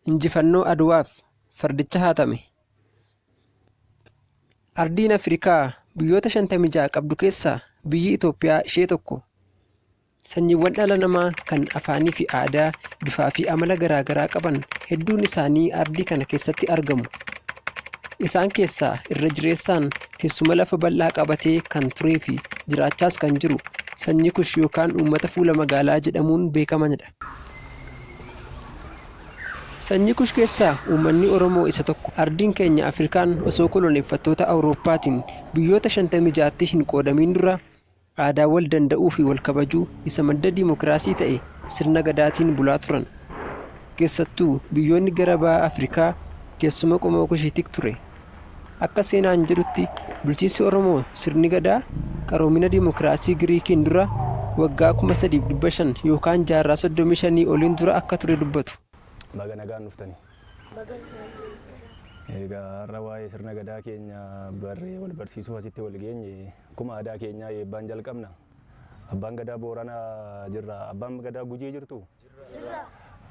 Injifannoo Adwaaf fardicha hatame. Ardiin Afrikaa biyyoota 56 qabdu keessaa biyyi Itoophiyaa ishee tokko. Sanyiiwwan dhala namaa kan afaanii fi aadaa, bifaa fi amala garaa garaa qaban hedduun isaanii ardii kana keessatti argamu. Isaan keessaa irra jireessaan teessuma lafa bal'aa qabatee kan turee fi jiraachaas kan jiru sanyii Kush yookaan uummata fuula magaalaa jedhamuun beekamanidha. Sanyii Kush keessaa uummanni Oromoo isa tokko. Ardiin keenya Afrikaan osoo koloneeffattoota Awurooppaatiin biyyoota 56tti hin qoodamiin dura aadaa wal danda'uu fi wal kabajuu isa madda diimokiraasii ta'e sirna Gadaatiin bulaa turan. Keessattuu biyyoonni gara baha Afrikaa teessuma qomoo Kushiitik ture. Akka seenaan jedhutti bulchiinsi Oromoo sirni Gadaa qaroomina diimokiraasii Giriikiin dura waggaa 3500 yookaan jaarraa 35 oliin dura akka ture dubbatu. Baga nagaan dhuftani. Baga nagaan jirtan. Egaa har'a waa'ee sirna Gadaa keenya barree wal barsiisuuf asitti wal geenye. Akkuma aadaa keenyaa eebbaan jalqabna. Abbaan Gadaa Booranaa jirra. Abbaan Gadaa Gujii jirtu? Jirra.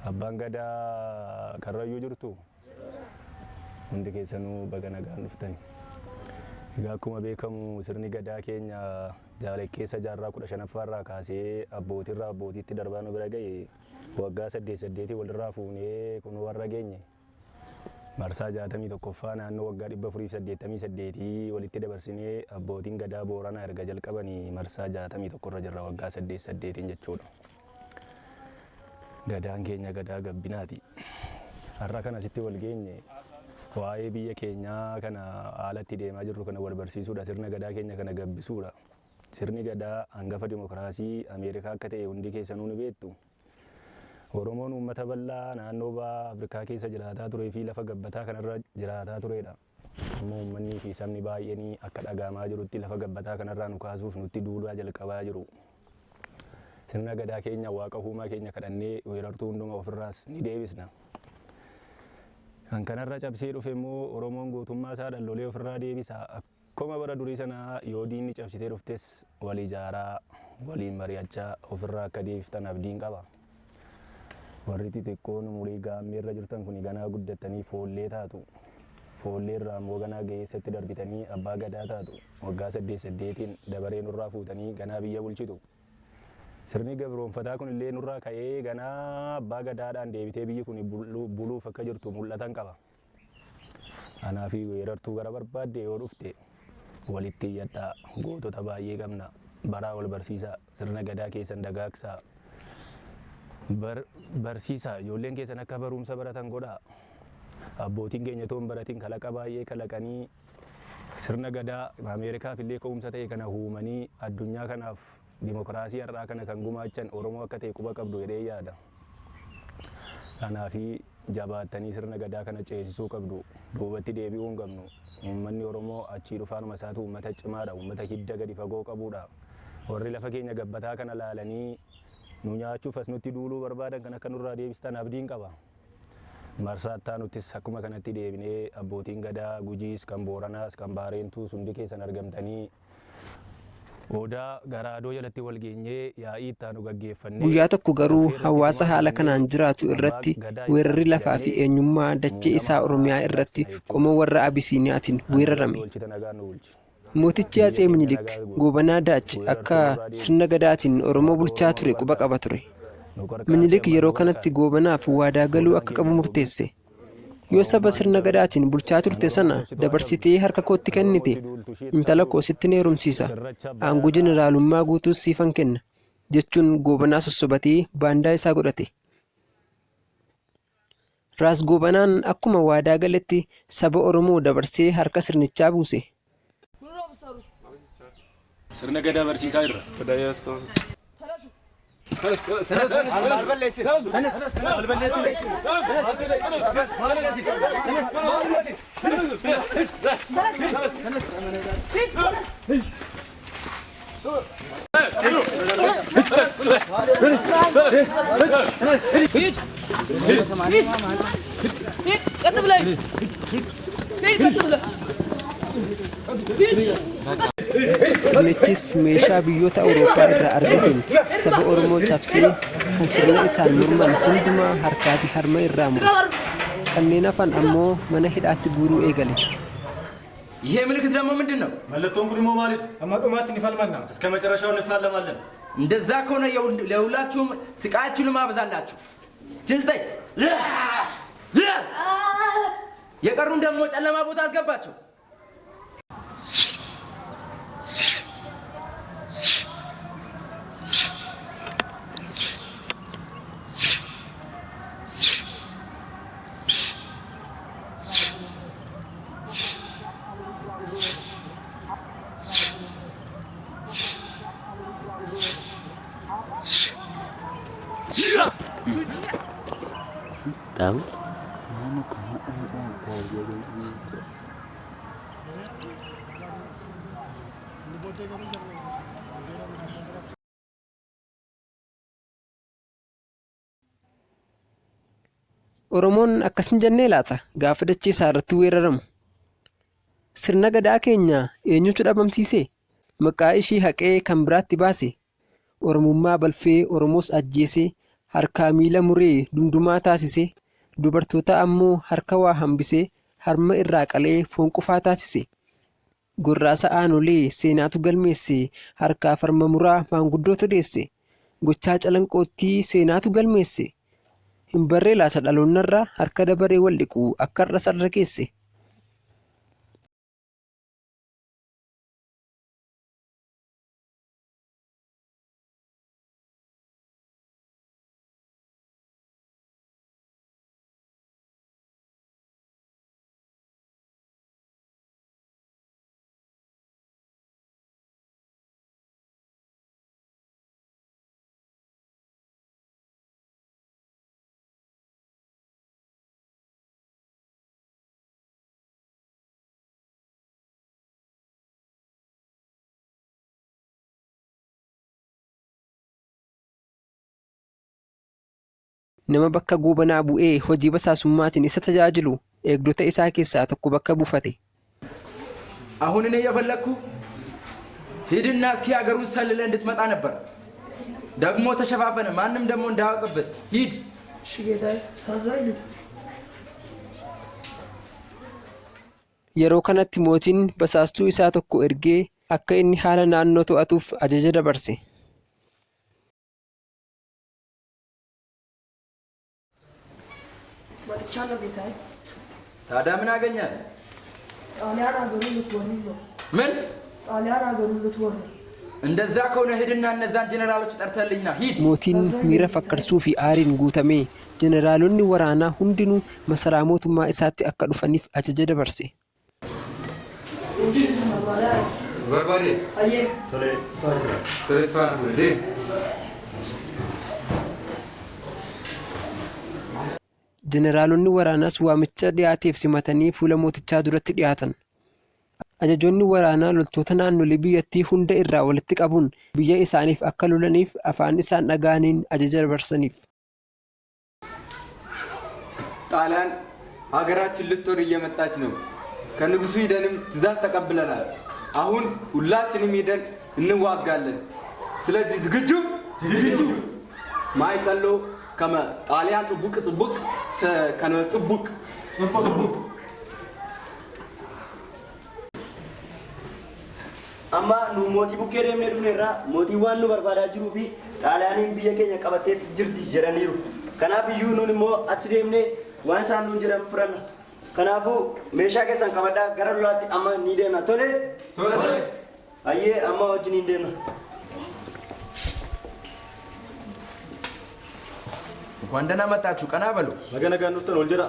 Abbaan Gadaa Karrayyuu jirtu? Hundi keessanuu baga nagaan dhuftani. Egaa akkuma beekamu sirni Gadaa keenya jaalekkeessa jaarraa 15ffaa irraa kaasee abbootiirraa abbootiitti darbaa nu bira ga'e waggaa saddeet saddeetii walirraa fuunee kunoo har'a geenye. Marsaa 61ffaa naannoo waggaa 488 walitti dabarsinee abbootiin Gadaa Booranaa erga jalqabanii marsaa 61 irra jirra waggaa saddeet saddeetiin jechuudha. Gadaan keenya gadaa gabbinaati. Har'a kan asitti wal geenye waa'ee biyya keenyaa kana haala itti deemaa jirru kana wal barsiisuudha. Sirna gadaa keenya kana gabbisuudha. Sirni gadaa hangafa dimokiraasii Ameerikaa akka ta'e hundi keessanuu ni beektu. Oromoon uummata bal'aa naannoo baha Afrikaa keessa jiraataa turee fi lafa gabbataa kanarra jiraataa tureedha. Amma uummannii fi sabni baay'een akka dhaga'amaa jirutti lafa gabbataa kanarraa nu kaasuuf nutti duulaa jalqabaa jiru. Sirna Gadaa keenya Waaqa uumaa keenya kadhannee weerartuu hunduma ofirraas ni deebisna. Kan kanarra cabsee dhufe immoo Oromoon gootummaa isaadhaan lolee ofirraa deebisa. Akkuma bara durii sana yoo diinni cabsitee dhuftes wal ijaaraa, waliin mari'achaa ofirraa akka deebiftan abdiin qaba. Warri xixiqqoon umurii gaammeerra jirtan kuni ganaa guddattanii foollee taatu. Foollee irraa immoo ganaa ga'eessatti darbitanii abbaa gadaa taatu. Waggaa saddeet saddeetiin dabaree nurraa fuutanii ganaa biyya bulchitu. Sirni gabroomfataa kun illee nurraa ka'ee ganaa abbaa gadaadhaan deebitee biyyi kun buluuf akka jirtu mul'atan qaba. Anaa fi weerartuu gara barbaadde yoo dhufte walitti iyyadhaa. Gootota baay'ee qabna. Baraa wal barsiisaa. Sirna gadaa keessan dagaagsaa. Bar, barsiisaa. Ijoolleen keessan akka barumsa baratan godhaa. Abbootiin keenya otoo hin baratin kalaqa baay'ee kalaqanii sirna gadaa Ameerikaaf illee ka'umsa ta'e kana uumanii addunyaa kanaaf dimokiraasii har'aa kana kan gumaachan Oromoo akka ta'e quba qabdu jedhee yaada. Kanaafi jabaattanii sirna gadaa kana ceesisuu qabdu. Duubatti deebi'uu hin qabnu. Uummanni Oromoo achii dhufaanuma isaatu uummata cimaadha. Uummata hidda gadi fagoo qabuudha. Warri lafa keenya gabbataa kana laalanii nu nyaachuuf as nutti duuluu barbaadan kan akka nurraa deebistan abdiin qaba. Marsaa itti aanuttis akkuma kanatti deebinee abbootiin gadaa Gujiis, kan Booranaas, kan Baareentuus hundi keessan argamtanii Odaa Garaadoo jalatti wal geenyee yaa'ii itti aanu gaggeeffannee Guyyaa tokko garuu caffee irratti hawaasa gumaa haala fudhannee kanaan jiraatu abbaa irratti Gadaa itti weerarri aanu lafaa fi filannee eenyummaa dachee muudama isaa haaraa Oromiyaa irratti labsina jechuudha. qomoo warra Abisiiniyaatiin Nagaan weerarame. nu oolchite nagaan nu bulchi. Mootichi Biyya Atsee keenya Minilik nagaa godhi. Goobanaa Daach Weerartuu akka nurraa sirna deebisi. Gadaatiin Oromoo Waaqa bulchaa Oromoo nu ture quba qarqaari. qaba ture. Nu qarqaartee Minilik ammaan yeroo nu kanatti qarqaari. Goobanaaf waadaa galuu Odaan akka qabu keenya haa gobbisu. murteesse. Yoo saba Oromummaan sirna hin darbu. Gadaatiin bulchaa Kan turte Oromoo sana cabsitu haa cabdu. dabarsitee harka kootti Kan kennite, Oromootti duultu ishiitti haa intala koo duultu. sittin heerumsiisa, Cirracha aangoo Abbayyaarraa jeneraalummaa guutuus siifan kenna, jechuun Goobanaa sossobatee baandaa isaa godhate. Raas Goobanaan akkuma waadaa galetti saba Oromoo dabarsee harka sirnichaa buuse. Sirna Gadaa barsiisaa jirra. Sirnichis meeshaa biyyoota Awurooppaa irraa argateen saba Oromoo cabsee kan sirna isaan morman hundumaa harkaa fi harma irraa mure. Kanneen hafan ammoo mana hidhaatti guuruu eegale. ይሄ ምልክት ደግሞ ምንድን ነው? Mallattoon kun immoo maalidha? Amma dhumaatti ni falmanna. እስከ መጨረሻው እንፋለማለን። እንደዛ ከሆነ ለሁላችሁም ስቃያችሁንም አበዛላችሁ። ችስተኝ የቀሩን ደግሞ ጨለማ ቦታ አስገባቸው። Oromoon akkas hin jennee laata gaafa dachee isaa irratti weeraramu? Sirna gadaa keenya eenyutu dhabamsiise? Maqaa ishii haqee kan biraatti baase? Oromummaa balfee Oromoos ajjeesee, harkaa miila muree dundumaa taasisee, dubartoota ammoo harka waa hambisee harma irraa qalee foon qufaa taasise. Gorraasa aanolee seenaatu galmeesse, harkaa farma muraa maanguddootu deesse. Gochaa calanqoottii seenaatu galmeesse. Hin barree laata dhaloonnarraa harka dabaree wal dhiqu akka har'a sarara keesse. Nama bakka Goobanaa bu'ee hojii basaasummaatiin isa tajaajilu eegdota isaa keessaa tokko bakka buufate. አሁን እኔ የፈለግኩ ሂድና እስኪ ሀገሩን ሰልለ እንድትመጣ ነበር። ደግሞ ተሸፋፈነ፣ ማንም ደግሞ እንዳያውቅበት ሂድ። እሺ ጌታዬ፣ ታዛዥ። Yeroo kanatti mootiin basaastuu isaa tokko ergee akka inni haala naannoo to'atuuf ajaja dabarse. መጥቻለሁ ጌታዬ። ታዲያ ምን አገኘህ? ጣሊያን ሀገሩን ልትወር ነው። ምን? ጣሊያን ሀገሩን ልትወር ነው። እንደዛ ከሆነ ሂድና እነዛን ጄኔራሎች ጠርተህልኝና ሂድ። Mootiin miira fakkarsuu fi aariin guutamee jeneraalonni waraanaa hundinuu masaraa mootummaa isaatti akka dhufaniif ajaja dabarse. በርበሬ አየህ ተስፋ Jeneraalonni waraanaas waamicha dhiyaateef simatanii fuula mootichaa duratti dhiyaatan. Ajajoonni waraanaa loltoota naannolee biyyattii hunda irraa walitti qabuun biyya isaaniif akka lolaniif afaan isaan dhaga'aniin ajaja dabarsaniif. ጣሊያን ሀገራችን ልትወር እየመጣች ነው። ከንጉሱ ሂደንም ትእዛዝ ተቀብለናል። አሁን ሁላችንም ሂደን እንዋጋለን። ስለዚህ ዝግጁ ዝግጁ ማይ ጸሎ ከመ ጣሊያን ጽቡቅ ጽቡቅ ከመ ጽቡቅ ጽቡቅ Amma nu mootii bukkee deemnee dhufneerra mootii waan nu barbaadaa jiruu fi Xaaliyaaniin biyya keenya qabattee jirti jedhaniiru. Kanaaf iyyuu nuun immoo achi deemnee waan isaan nuun jedhan fudhanna. Kanaafuu meeshaa keessan qabadhaa gara lolaatti amma ni deemna. Tole? Tole. Ayyee amma wajjin ni deemna. እንኳን ደህና መጣችሁ። ቀና በሉ። Baga nagaan dhuftan ol jedha.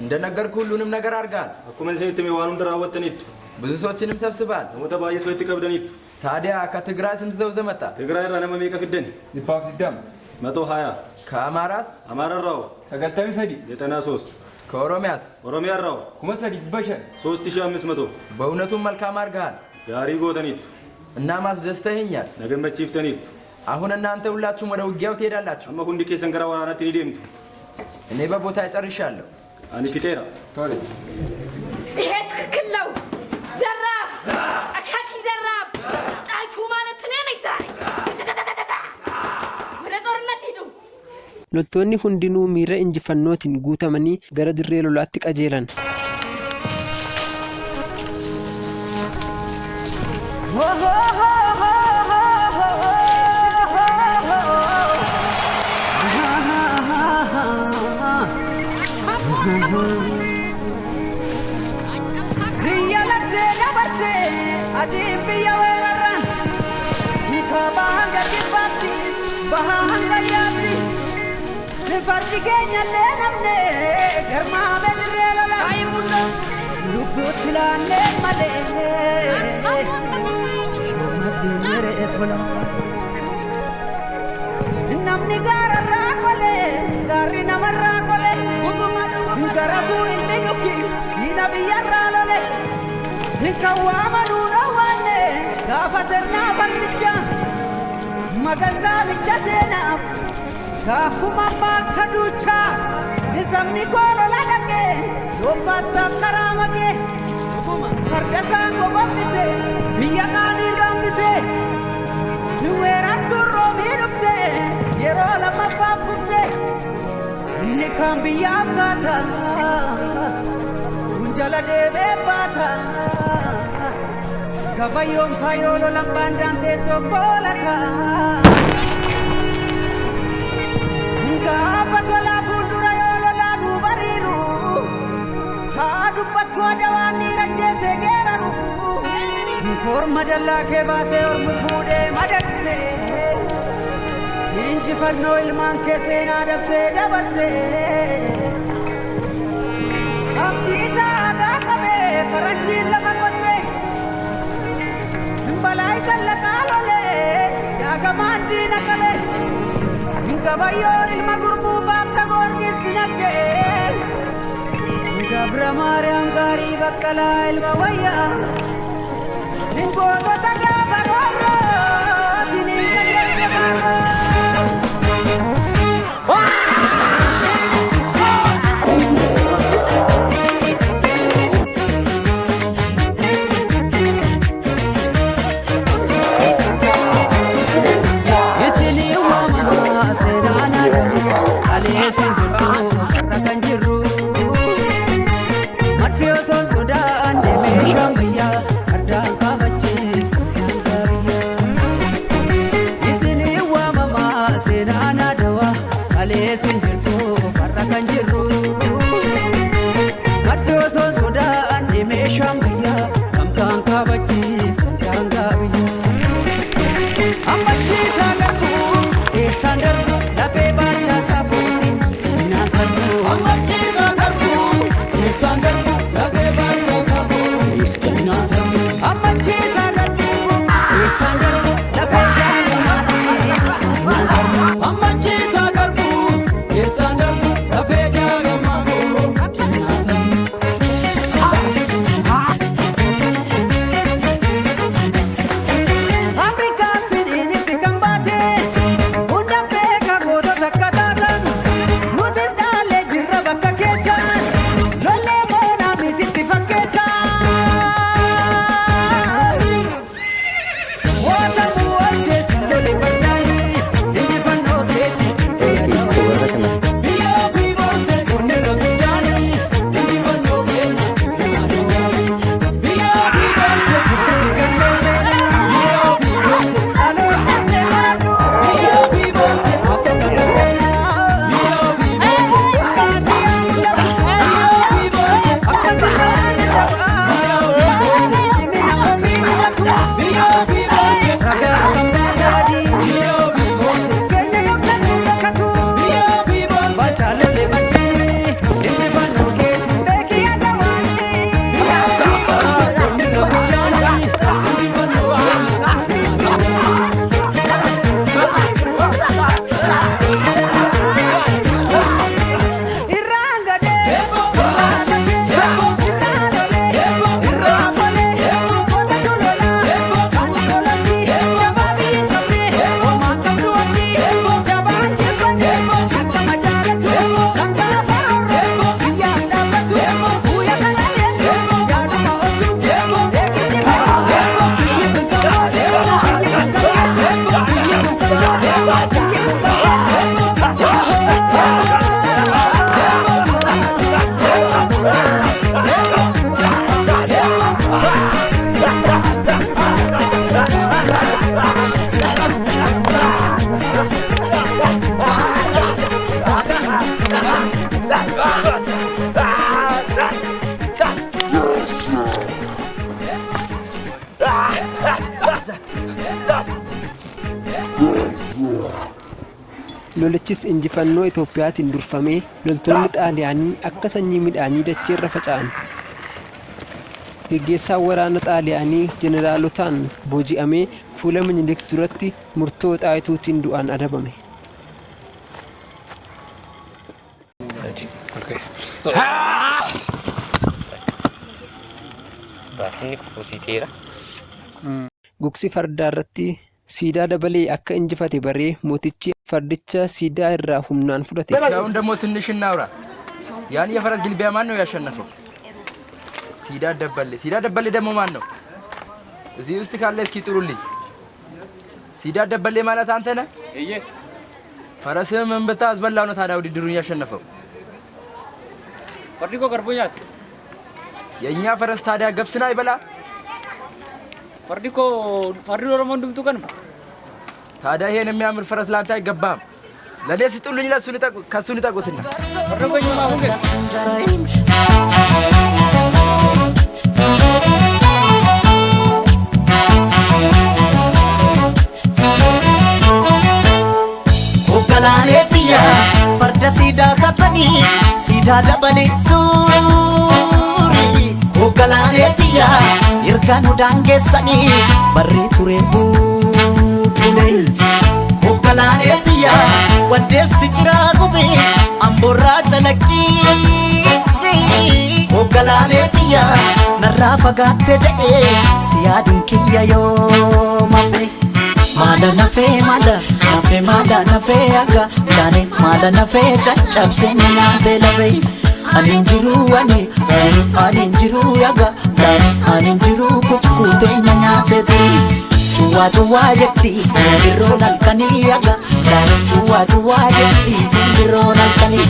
እንደነገርኩህ ሁሉንም ነገር አድርገሃል። Akkuma isinitti hime waan hunda raawwattaniittu. ብዙ ሰዎችንም ሰብስበሃል። Namoota baay'ees walitti qabdaniittu. ታዲያ ከትግራይ ስንት ሰው ይዘህ መጣህ? Tigraay irraa nama meeqa fiddan? 120. 120. ከአማራስ? Amaara irraa 93. 93. ከኦሮሚያስ? Oromiyaa irraa 3500. 3500. በእውነቱም መልካም አድርገሃል Gaarii gootaniittu. እና ማስደስተኸኛል። Na gammachiiftaniittu. አሁን እናንተ ሁላችሁም ወደ ውጊያው ትሄዳላችሁ። Amma hundi keessan gara waraanaatti ni deemtu. እኔ በቦታ ጨርሻለሁ። Ani fixeera. ይሄ ትክክል ነው። ዘራፍ አካኪ ዘራፍ፣ ጣይቱ ማለት እኔ ነኝ። ዛሬ ወደ ጦርነት ሂዱ። Loltoonni hundinuu miira injifannootiin guutamanii gara dirree lolaatti qajeelan. Biyya labsee dabarsee adiin biyya weerarran kaabaa hanga kibbaatti bahaa hanga dhiyaatti fardi keenya illee namne garmaame dirree lola lubbuutti laannee malee yoomas geenyeree tola. Namni gaararraa qolee gaarri namarraa qolee garasuu ilmi dhukki diina biyyarraa lole kan waamanuu dhoowwanne gaafa sirnaa bal'icha maganzaamicha seenaaf gaafuma maaksa duuchaa sabni koo lola dhaqee yobbaastaaf karaa maqee farda isaan gogombise biyya qaanii rambise weerartuun roomii dhufte yeroo lammaffaaf kufte inni kaan biyyaaf kaata kun jala deemee baata gabayyoon faayoo lolan baandaan teessoo foolata gaafa tolaa fuuldura yoo lolaa duubariiru haa dubbattu adawaan dhiira jeesee geeraru korma dallaa kee baasee ormi fuudhee madaqsee injifannoo ilmaan kee seenaa dabsee dabarsee abdiisaa aadaa qabee faranjiin lafa qottee balaa isa laqaa lolee jaagamaan diina qalee gabayyoo ilma gurmuu baabta goorgis dinagdee gabra maariyaam gaarii baqqalaa ilma wayyaa gootota gaafa roorroo siniin qajeelte faarroo. Isinii waamamaa seenaan adamoo aleessin jirtu har'a kan jirru. Marfi osoo sodaan meeshaan bayyaa fardaan kaabachee fardaan gaabiyyaa. Isinii waamamaa seenaan adawaa aleessin jirtu har'a kan jirru. Marfi osoo sodaan meeshaan bayyaa gamtaan kaabachee fardaan gaabiyyaa. Ammachiisaa garbuu eessaan darbu lafee baachaa saafuutti minaan sarbuu. Lolichis injifannoo Itoophiyaatiin durfamee loltoonni Xaaliyaanii akka sanyii midhaanii dacheerra faca'an. Geggeessaan waraana Xaaliyaanii jeneraalotaan booji'amee fuula Minilik duratti murtoo Xaayituutiin du'aan adabame. Baatinni kufuusiiteera. Gugsi fardaarratti Siidaa Dabalee akka injifate baree mootichi fardicha Siidaa irraa humnaan fudhate. አሁን ደግሞ ትንሽ እናውራ። ያን የፈረስ ግልቢያ ማን ነው ያሸነፈው? ሲዳ ደበሌ። ሲዳ ደበሌ ደግሞ ማን ነው? እዚህ ውስጥ ካለ እስኪ ጥሩልኝ። ሲዳ ደበሌ ማለት አንተ ነህ? እየ ፈረስህ ምን ብታስበላው ነው ታዲያ ውድድሩን ያሸነፈው? Fardi koo garbuu nyaate. የእኛ ፈረስ ታዲያ ገብስን አይበላ? Fardi koo fardi Oromoo hundumtuu kanuma. ታዲያ ይሄን የሚያምር ፈረስ ለአንተ አይገባም። ለእኔ ስጡልኝ፣ ለእሱ ንጠቁ- ከእሱ ንጠቁትና። Farda keenyumaa fuudhe. Hoggalaaleetiyya farda siidaa katanii siidaa dabalee suurii. Hoggalaaleetiyya erga nu daangeessanii barree ture bubbule. Hoggalaaleetiyya waddeessi jiraa gube amboorraa calaqqiisi. Hoggalaaleetiyya narraa fagaatte jedhee si yaaduun kiyya yoo mafe. Maala nafee maala nafee maala nafee akka taane maala nafee caccabsee na nyaate lafee. Ani hin jiru ani jiru ani hin jiru yaga taane ani hin jiru kukkutee na nyaate turi. Cuwaa cuwaa jetti simbirroon halkanii yaga taane cuwaa cuwaa jetti simbirroon halkanii.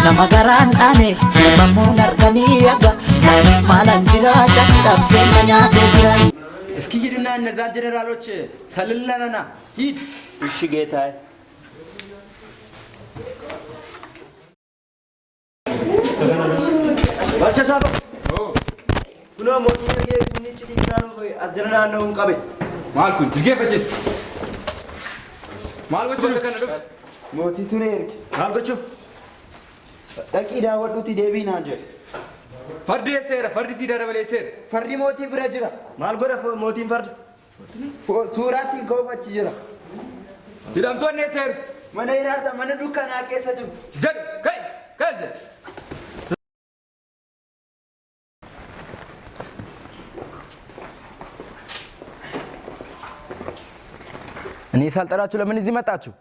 Nama garaan dhaane uumamuun harkanii yaga taane maalaan jira caccabsee na nyaate jira. እስኪ ሂድና እነዛን ጀኔራሎች ሰልለንና ሂድ። እሺ ጌታዬ። Barcha saafa. Kunoo mootiin ergee inni cidii bishaan as jala naanna'uun qabe. Maal kun jilgeeffachiis. Maal gochuuf kana dhufte? Mootiitu na erge. Maal gochuuf? Dhaqii daawwadhuuti deebii naan jedhe. Fardi eesseera? Fardi siidaa dabalee eesseera? Fardi mootii bira jira. Maal godha mootiin farda? Suuraatti ka'uuf achi jira. Hidhamtoonni eesseeru? Mana hiraarta mana dukkanaa keessa jiru. Jedhu ka'i ka'i jedhu. እኔ ሳልጠራችሁ ለምን እዚህ መጣችሁ?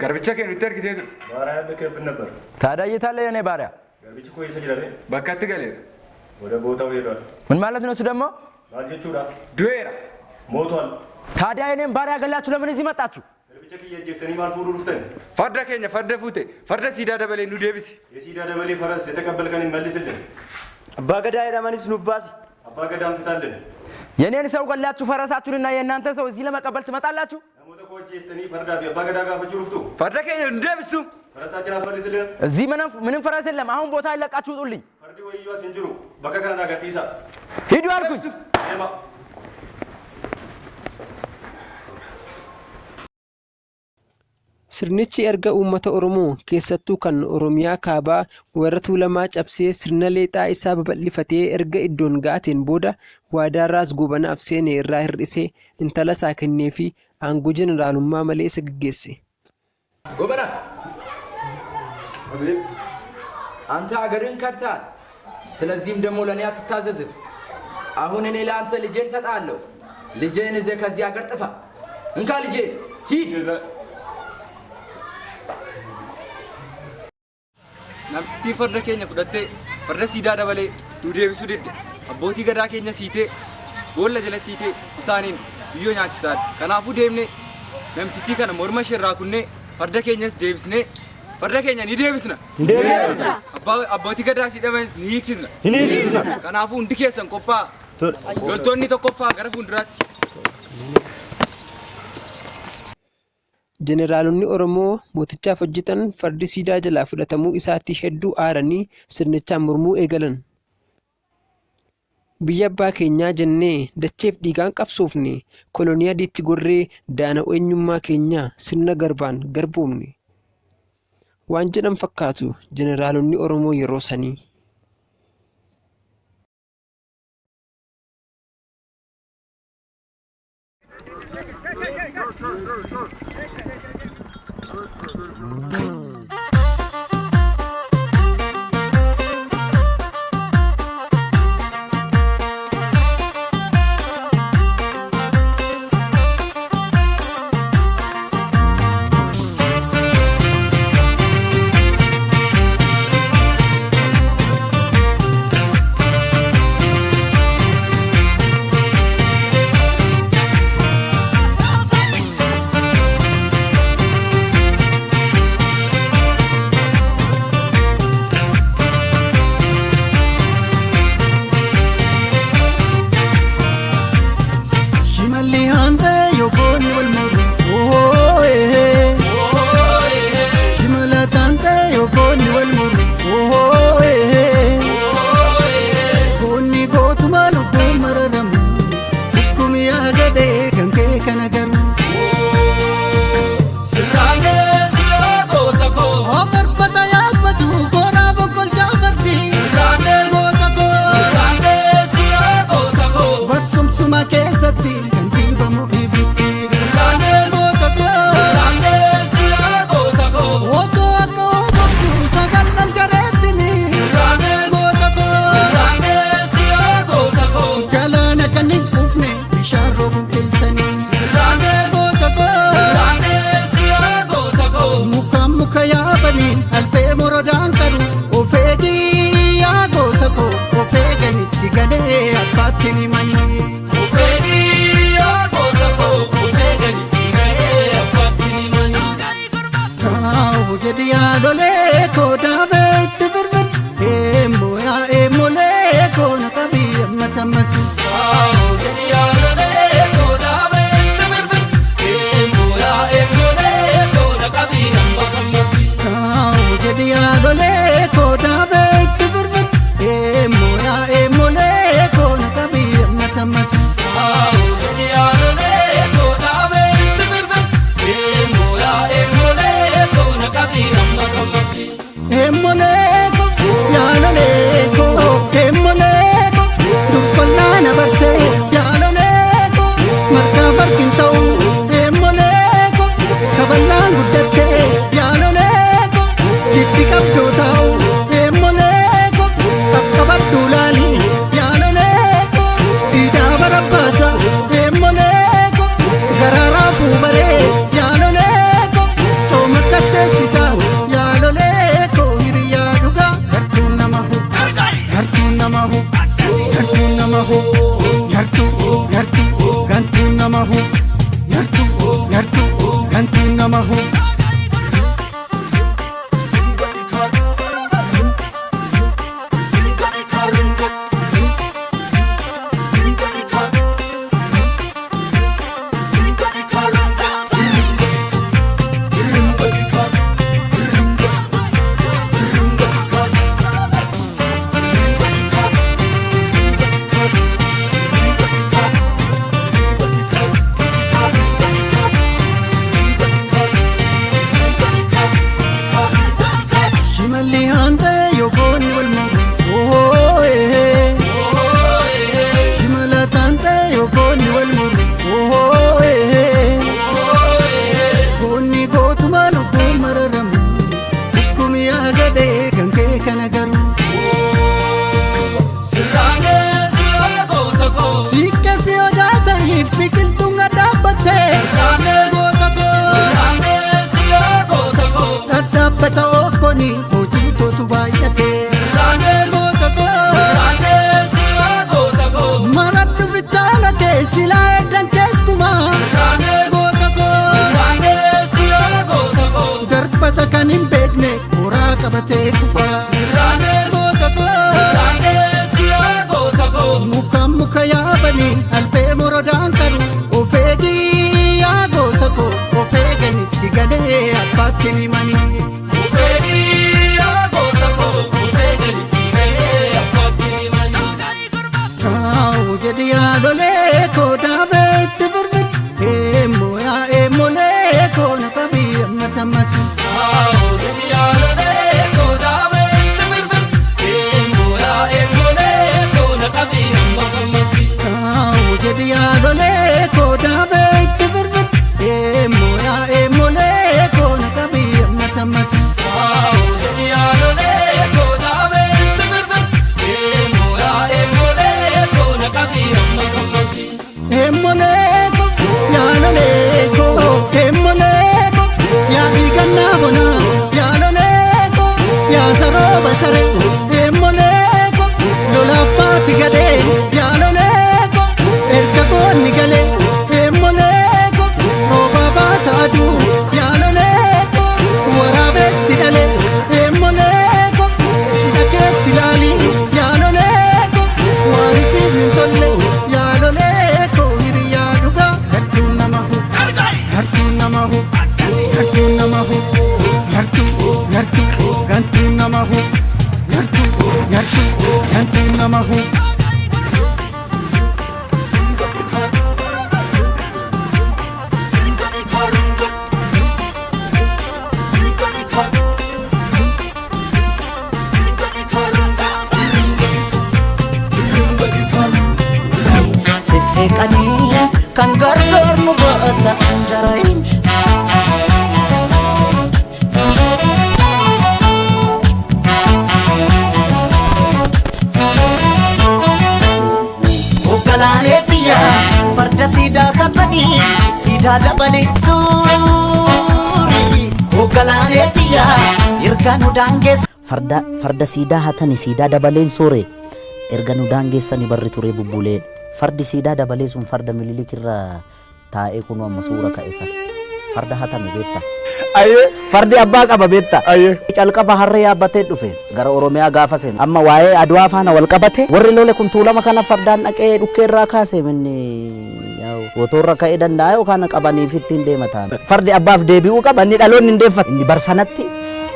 Garbicha kee nutti ergitee turte. ባሪያ ልከህብን ነበር። ታዲያ የት አለ የኔ ባሪያ? Garbichi koo eessa jira ree? Bakkatti galeera. ወደ ቦታው ሄዷል። ምን ማለት ነው እሱ ደግሞ? Maal jechuudha? Du'eera. ሞቷል። ታዲያ የኔን ባሪያ ገላችሁ ለምን እዚህ መጣችሁ? Garbicha kiyya ajjeeftanii maal fuudhuu dhuftan? Farda keenya farda fuute farda siidaa dabalee nu deebisi. የሲዳ ደበሌ ፈረስ የተቀበልከንን መልስልን። Abbaa gadaa jedhamanis nuuf baasi. አባ ገዳም ፍታልን። የኔን ሰው ገላችሁ ፈረሳችሁንና የእናንተ ሰው እዚህ ለመቀበል ትመጣላችሁ? Namoota koo ajjeeftanii fardaa fi abbaa gadaa gaafachuu dhuftu? Farda keenya nu deebistu. ፈረሳችን አትመልስልን? እዚህ ምንም ምንም ፈረስ የለም። አሁን ቦታ ይለቃችሁ ውጡልኝ። Fardi wayiyyuu as hin jiru. Bakka kanarraa gadhiisaa. ሂዱ አልኩኝ። Deema. Sirnichi erga uummata Oromoo keessattuu kan Oromiyaa kaabaa warra Tuulamaa cabsee sirna leexaa isaa babal'ifatee erga iddoon ga'ateen booda waadaa Raas Goobanaaf seene irraa hir'isee intala isaa kenneefii aangoo jeneraalummaa malee isa geggeesse. ጎበና አንተ አገርህን ከድተሃል። ስለዚህም ደግሞ ለእኔ አትታዘዝም። አሁን እኔ ለአንተ ልጄን እሰጥሃለሁ። ልጄን ይዘህ ከዚህ አገር ጥፋ። እንካ ልጄን ሂድ። Namtittiin farda keenya fudhattee farda siidaa dabalee nu deebisuu didde. Abbootii gadaa keenya siitee boolla jalatti hiitee isaaniin biyyoo nyaachisaa. Kanaafuu deemnee namtittii kana morma ishee irraa kunnee farda keenyas deebisnee farda keenya ni deebisna. Ni deebisna. Abbootii gadaa siidhamanis ni hiiksisna. Ni hiiksisna. Kanaafuu hundi keessan qophaa'a. Loltoonni tokkoffaa gara fuulduraatti. Jeneraalonni Oromoo mootichaaf hojjetan fardi Siidaa jalaa fudhatamuu isaatti hedduu aaranii sirnichaan mormuu eegalan. Biyya abbaa keenyaa jennee dacheef dhiigaan qabsoofne, kolonii adiitti gorree daana'oo eenyummaa keenyaa sirna garbaan garboomne. Waan jedhan fakkaatu jeneraalonni Oromoo yeroo sanii. Shimalli haantee yookoon wal mormu. Shimala taantee yookoon wal mormu. Goonni gootuma lubbuun mararamu. Dhukkumi yaadadee kan kee kana garuu. Ofarfata yaabbatu koraa boqqolchaa fardi. Goota koo. Barsumsuma keessatti kan dhiibamu ibiddi. Goota koo. Otoo akka oomishuu sagal dal jareettini. Goota koo. Galaana kan hin quufne bishaan roobu qilxanii. Goota koo. Mukaan muka yaabanii albee morodaan qaru. Of eegii yaa goota koo of eegani si galee abbaatti ni manii. Kaawu jedhi yaalolee koo daabee itti birbir. Eemmoo yaa eemmolee koo na qabii ammas ammas. Kaawu jedhi yaalolee koo daabee itti birbir. Eemmoo yaa eemmolee koo na qabii ammas ammas. Eemmolee koo yaalolee koo eemmolee koo durfallaa na bartee yaalolee koo margaa farkin ta'u eemmolee koo kaballaan guddattee yaalolee koo giddi qabdoo taa'u eemmolee koo qaqqabadhu laali yaalolee koo diidaa barabbaasa eemmolee koo garaaraa fuubaree yaalolee koo cooma katteessisa yaalolee koo hiriyaa dhugaa gartuun nama hu gartuun nama hu gartuun nama hu yartuu yartuu gantuun nama hu yartuu yartuu gantuun nama hu. Shimalli haantee yookoon wal mormu. Shimala taantee yookoon wal mormu. Goonni gootuma lubbuun mararamu. Dhukkumi yaadadee kan kee kana garuu. Siiqqee fi odaa ta'iif biqiltuun dhadhaabbattee. Goota koo. Dhadhaabbata okkoni hojiitootu baay'atee. Goota koo. Maradhu fitaala kee silaa eddan keessumaa. Goota koo. Darbata kan hin beekne horaa qabatee kufa. Goota koo. Mukaan muka yaabanii albee morodaan qaru. Of eegii yaa goota koo of eegani si galee. abbaatti himanii. Kaawu jedhi yaalolee koo daabee itti birbir. Eemmoo yaa eemmolee koo na qabii ammas ammas. Kaawu jedhi yaalolee koo daabee itti birbir. Eemmoo yaa eemmolee koo na qabii ammas ammas. Eemmolee koo yaalolee koo eemmolee koo yaa hiikannaa bonaa yaalolee koo yaa sarooba saree eemmolee koo lolaaf baati gadee yaalolee koo erga goonni galee eemmolee koo roobaa baasa aduu yaalolee koo waraabeeksi dhalee eemmolee koo cidha keetti laalii yaalolee koo waan isiif hin tolle yaalolee koo hiriyaa dhugaa gartuu nama hu gartuu nama hu gartuu nama hu gartuu gartuu gantuu nama hu gartuu gartuu gantuu nama hu. Sisseeqanii kan gargaar nu baata jarayin. Hoogganaalee xiyyaa farda siidaa katanii siidaa dabalee suurii. Hoogganaalee xiyyaa erga nu daangeessa. Farda farda siidaa hatani siidaa dabaleen soore erga nu daangeessani barri turee bubbulee fardi siidaa dabalee sun farda Minilik irra taa'ee kunu amma suura ka'e sana farda hatame beekta. Fardi abbaa qaba beekta. Calqaba harree yaabbatee dhufe gara Oromiyaa gaafa seenu amma waa'ee Adwaa faana wal qabate warri lole kun tuulama kana fardaan dhaqee dhukkee irraa kaase minni wotoorra ka'ee danda'a yookaan qabaniif ittiin deema ta'an. Fardi abbaaf deebi'uu qaba inni dhaloonni hin deeffatu inni barsanatti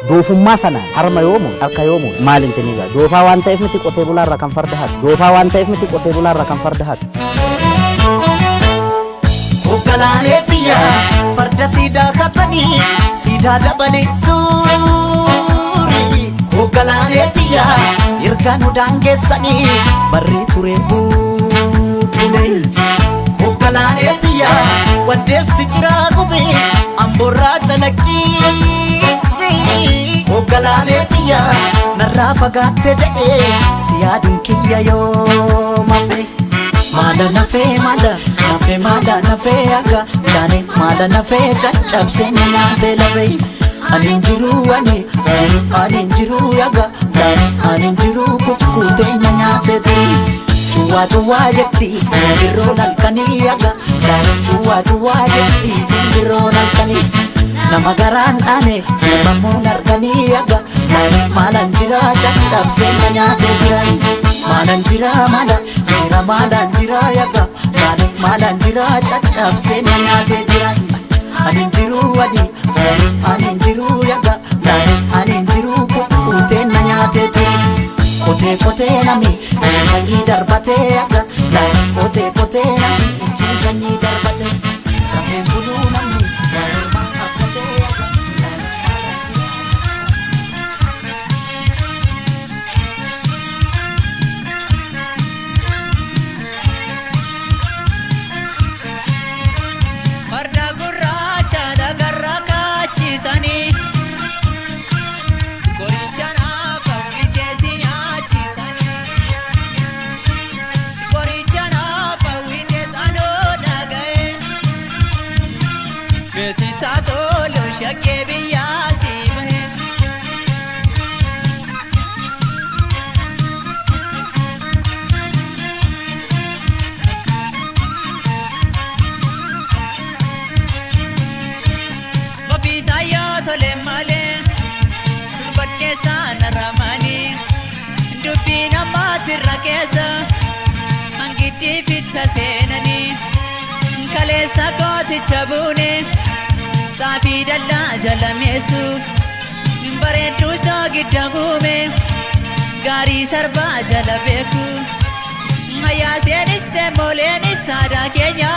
doofummaa sanaan harma yoomu harka yoomu maal hin tiniga doofaa waan ta'eef miti qotee bulaarra kan farda hatu doofaa waan ta'eef miti qotee bulaarra kan farda hatu. Hoogganaalee xiyyaa farda siidaa katanii siidaa dabalee suurii. Hoogganaalee xiyyaa erga nu daangeessanii barri turee buubulee. Hoogganaalee xiyyaa waddeessi jiraa gubee amboorraa calaqqiisi. Hoogganaalee xiyyaa narraa fagaatte jedhee si yaaduun kiyya yoo mafe. Maala nafee maala nafee maala nafee akka taane maala nafee caccabsee na nyaatee lafee. Ani hin jiru ani jiru ani hin jiru yaga taane ani hin jiru kukkutee na nyaatee turi. Cuwaa cuwaa jetti simbirroon halkanii yaga taane cuwaa cuwaa jetti simbirroon halkanii. Nama garaan dhaane ilmamuun harkanii yaga taane maalaan jira caccabsee na nyaatee jira. Maalaan jira maala jira maalaan jira yaga taane maalaan jira caccabsee na nyaatee jira. Ani hin jiru ani jiru ani hin jiru yaga taane ani hin jiru kukkutee na nyaatee jira. Qotee qotee namni ciisanii darbatee yaga taane qotee qotee namni ciisanii darbatee rafeen buluu namni walumaan dhaabbatee yaga taane maalaan jira. Farda gurraacha dhagarra kaachisanii qoricha naafa witeesi nyaachisanii qoricha naafa witees anoo dhaga'e beeksisa tolu shakkee biyyaa si bahe. Ofiisaa yoo tole malee durbadheessaa narramanii dubbii namaatirra keessa hangiddii fitsa seenanii kaleessa kooticha buune Xaafii dallaa jala meessu bareedduu soo gidda guume gaarii sarbaa jala beeku. Hayaaseenis semboleenis aadaa keenya.